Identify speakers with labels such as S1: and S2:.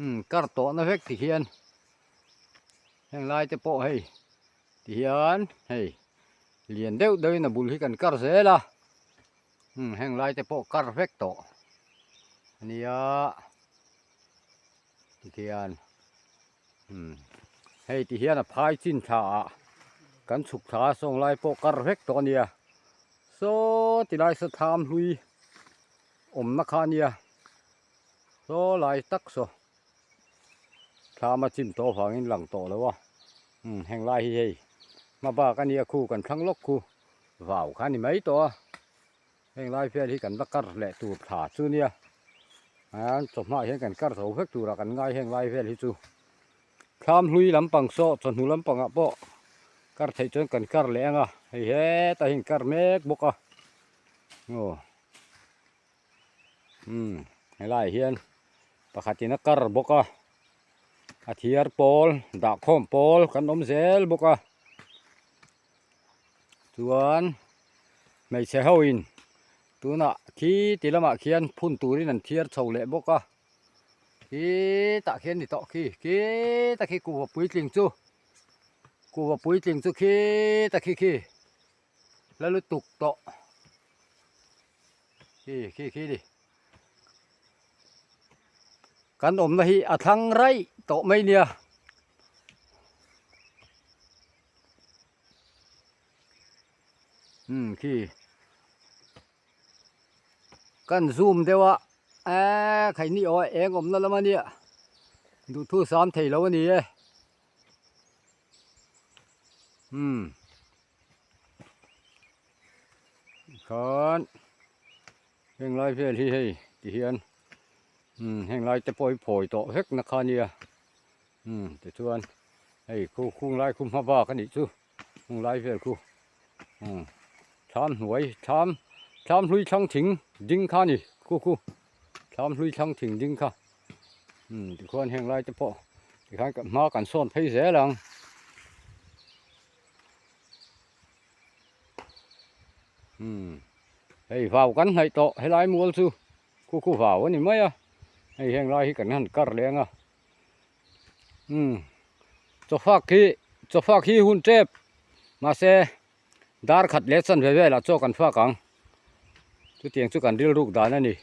S1: Umm kar tawhna vek ti hian heng lai te pawh hei ti hian hei lian deuh deuh in a bul hi kan kar zel a umm heng lai te pawh kar vek tawh a nia ti khian umm hei ti hian a phai chin thla ah kan chhuk thla a sawng lai pawh kar vek tawh a nia saw ti lai saw tham hlui awmna kha a nia saw lai tak saw thlam a chim tawh avangin lang tawh lo a umm heng lai hi hei hma bak a nia khu kan thlang lawk khu vau kha a ni mai tawh a heng lai vel hi kan va kar leh tur thla chu nia an chawhma hian kan kar zo vek turah kan ngai heng lai vel hi chu thlam hlui lampang saw chawhnu lampangah pawh kar theih chuan kan kar leh ang a hei hetah hian kar mek bawk a aw umm helaiah hian pakhatin a kar bawk a a thiar pawl dahkhawm pawl kan awm zel bawk a chuan hmeichhe ho in tunah khi ti lamah khian phun turin an thiar chho leh bawk a khitah khian ni tawh khi khita khi kuhva puitling chu kuhva puitling chu khita khi khi la lutuk tawh khi khi khi ni kan awmna hi a thlang raih tawh mai nia. Umm khi kan zoom deuh a eee khaini aw eng awmna lam a nia duhthu sam thei lo a ni e umm khan heng lai vel hi hei ti hian umm heng lai te pawh hi phawi tawh vek na kha a nia. Umm tichuan hei khu khung lai khu hma bak a nih chu khung lai vel khu umm thlam hnuai thlam thlam hlui thlang thing ding kha a ni khu khu thlam hlui thlang thing ding kha umm tikhuan heng lai te pawh tikhan hma kan sawn phei zel ang. Umm hei vau kan hnaih tawh helai mual chu khu khu vau a ni mai a hei heng lai hi kan han kar leng a. Umm chawfak hi chawfak hi hun tep mahse dar khat leh chanve velah chaw kan fak ang chutiang chu kan rilruk dan a ni.